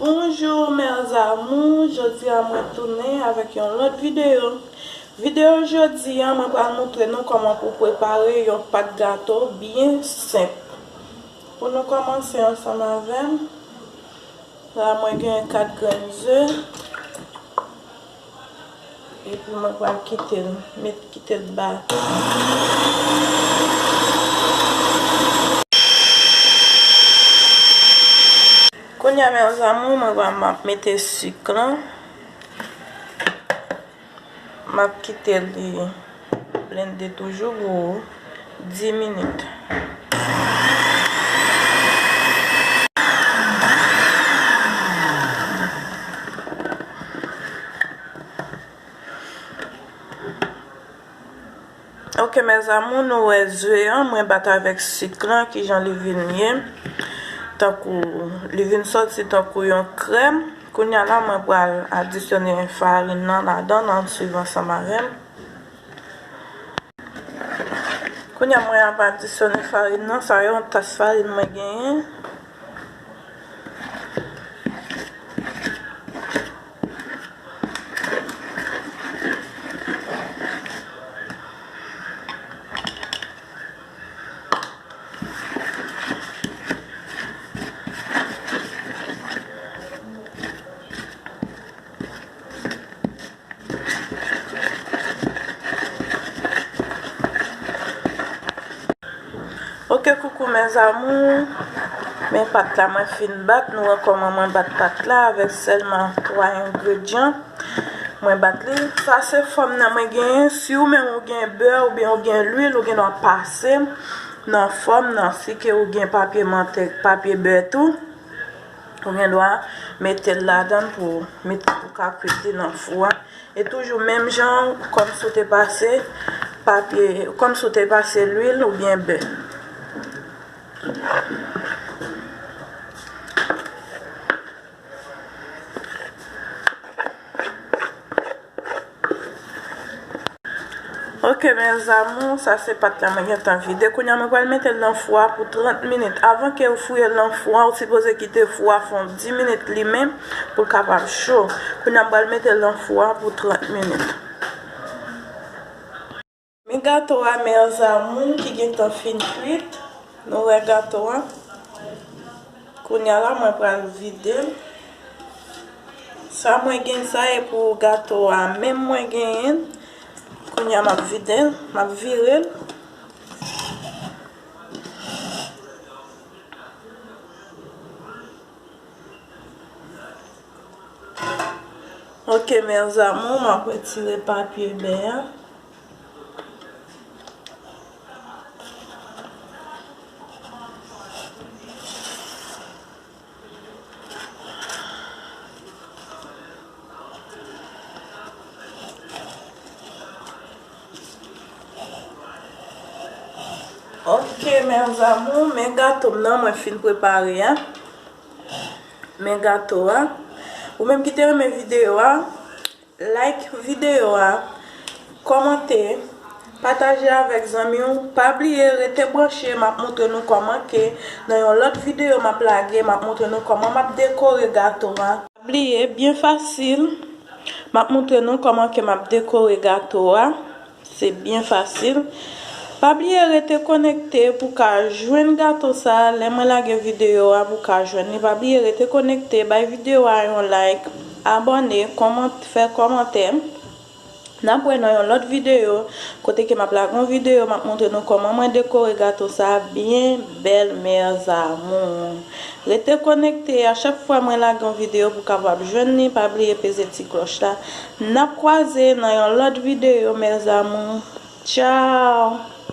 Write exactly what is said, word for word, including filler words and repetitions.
Bonjour mes amours, jodi a mwen tounen avèk yon lòt videyo. Videyo jodi a, mwen pral montre nou kòman pou prepare yon pat gato byen senp. Pou nou kòmanse ansanm avè m, la mwen gen kat grenn ze. Epi mwen pral kite l, met kite l bati. Kounye a, mes amours, mwen pral, m ap mete sik lan. M ap kite li blende toujou pou dis minit. Ok, mes amours, nou wè ze an, mwen bat avèk sik lan, kijan li vin ye. Tankou, li vin sòti tankou yon krèm. Kounye a la, mwen pral adisyone farin nan ladan, n ap swiv ansanm avè m. Kounye a, mwen ap adisyone farin nan, sa yon tas farin mwen genyen. Ok, coucou mes amours. Men pat la mwen fin bat. Nou wè kòman mwen bat pat la avèk sèlman twa engredyan. Mwen bat li. Sa se fòm nan mwen genyen. Si ou menm ou gen bè oubyen ou gen lwil, ou gen dwa pase nan fòm nan. Si ke ou gen papye mantèg, papye bè tou, ou gen dwa mete l ladan pou mete pou ka kwit li nan fou a. E toujou menm jan, kòmsi w te pase papye, kòmsi w te pase lwil oubyen bè. Ok, mes amours, sa se pat la mwen gentan vide. Kounye a, mwen pral mete l nan fou a pou trant minit. Avan ke ou fouye l nan fou a, ou sipoze kite fou a fè yon dis minit limen pou l kapab cho. Kounye a, m pral mete l nan fou a pou trant minit. Men gato a, mes amours, ki gentan fin kwit. Nou wè gato a. Kounye a la, mwen pral vide l. Sa mwen gen, sa e pou gato a. Menm mwen genyen. Kounye a, m ap vide l. M ap vire l. Ok, mes amours, m ap retire papye bè a. Ok, mes amours, men gato m nan mwen fin prepare a. Men gato a. Ou menm ki te renmen videyo a, like videyo a, kòmante, pataje avèk zanmi w. Pa bliye rete branche, m ap montre nou kòman ke nan yon lòt videyo m ap lage, m ap montre nou kòman m ap dekore gato a. Pa bliye, byen fasil, m ap montre nou kòman ke m ap dekore gato a. Se byen fasil. Pa bliye rete konekte pou ka jwenn gato sa a lè mwen lage videyo a pou ka jwenn li. Pa bliye rete konekte, bay videyo a yon like, abòne, kòmant-, fè kòmantè. N ap wè nan yon lòt videyo, kote ke m ap lage yon videyo, m ap montre nou kòman mwen dekore gato sa a byen bèl, mes amours. Rete konekte a chak fwa mwen lage yon videyo pou kapab jwenn li. Pa bliye peze ti klòch la. N ap kwaze nan yon lòt videyo, mes amours. Tchao!